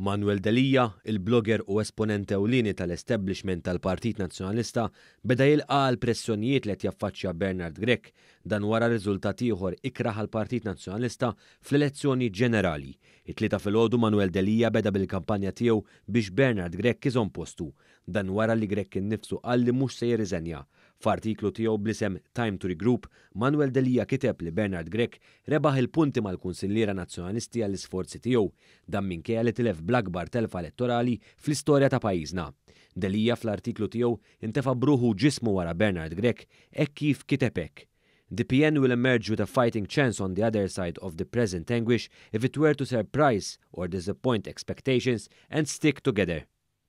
Manuel Delia, il-blogger u esponent ewlieni tal-establishment tal-Partit Nazzjonalista, beda jilqa' għall-pressjonijiet li qed jaffaċċja Bernard Grech. Dan wara riżultat ieħor ikrah għall-Partit Nazzjonalista fl-elezzjoni ġenerali. It-Tlieta filgħodu Manuel Delia beda bil-kampanja tiegħu biex Bernard Grech iżomm postu. Dan wara li Grech innifsu qal li mhux se jirriżenja. F'artiklu tiegħu bl-isem Time to Regroup, Manuel Delia kiteb li Bernard Grech rebaħ il-punti mal-kunsilliera Nazzjonalisti għall-isforzi tiegħu. Dan minkejja li tilef bl-akbar telfa elettorali fl-istorja ta' pajjiżna. Delia fl-artiklu tiegħu intefa' b'ruħu u ġismu wara Bernard Grech hekk kif kiteb hekk, The PN will emerge with a fighting chance on the other side of the present anguish if it were to surprise or disappoint expectations and stick together.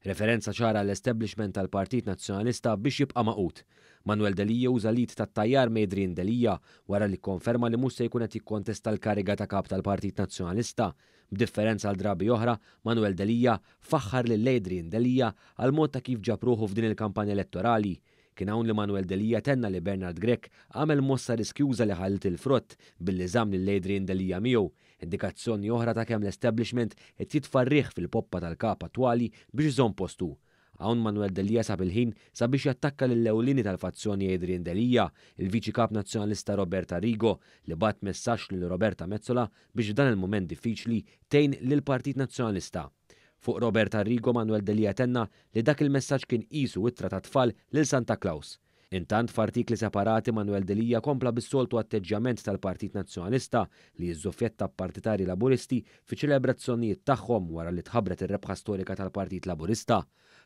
Referenza ċara għall-establishment tal-Partit Nazzjonalista biex jibqa' magħqud. Manuel Delia uża l-id tat-tajjar m'Adrian Delia wara li kkonferma li mhux se jkun qed jikkontesta l-kariga ta' Kap tal-Partit Nazzjonalista. B'differenza għal drabi oħra, Manuel Delia faħħar lil Adrian Delia għall-mod ta' kif ġab ruħu f'din il-kampanja elettorali. Kien hawn li Manuel Delia tenna li Bernard Grech għamel mossa riskjuża li ħalliet il-frott billi żamm lil Adrian Delia miegħu, indikazzjoni oħra ta' kemm l-establishment qed jitfa' r-riħ fil-poppa tal-Kap attwali biex iżomm postu. Hawn Manuel Delia sab il-ħin sabiex jattakka lill-ewlieni tal-fazzjoni Adrian Delia, il-Viċi Kap Nazzjonalista Robert Arrigo, li bagħat messaġġ lil Roberta Metsola biex f'dan il-mument diffiċli tgħin lill-Partit Nazzjonalista. Fuq Robert Arrigo, Manuel Delia tenna li dak il-messaġġ kien qisu ittra tat-tfal lil Santa Claus. Intant, f'artikli separati Manuel Delia kompla bis-soltu atteġġjament tal-Partit Nazzjonalista li jiżżuffjetta partitarji Laburisti fiċ-ċelebrazzjonijiet tagħhom wara li tħabbret ir-rebħa storika tal-Partit Laburista.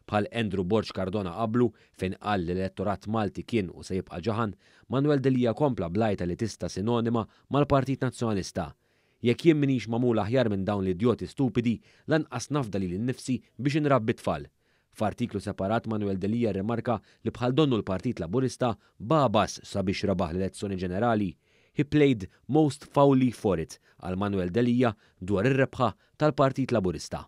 Bħal Andrew Borg Cardona qablu, fejn qal li l-elettorat Malti kien u se jibqa' ġaħan, Manuel Delia kompla bl-għajta li tista' sinonima mal-Partit Nazzjonalista. Jekk jien m'iniex magħmul aħjar minn dawn l-idjoti stupidi, lanqas nafda lili nnifsi biex inrabbi t-tfal. F'artiklu separat Manuel Delia rrimarka li bħal donnu l-Partit Laburista bagħbas sabiex rebaħ l-elezzjoni ġenerali. He played most foully for it, qal Manuel Delia dwar ir-rebħa tal-Partit Laburista.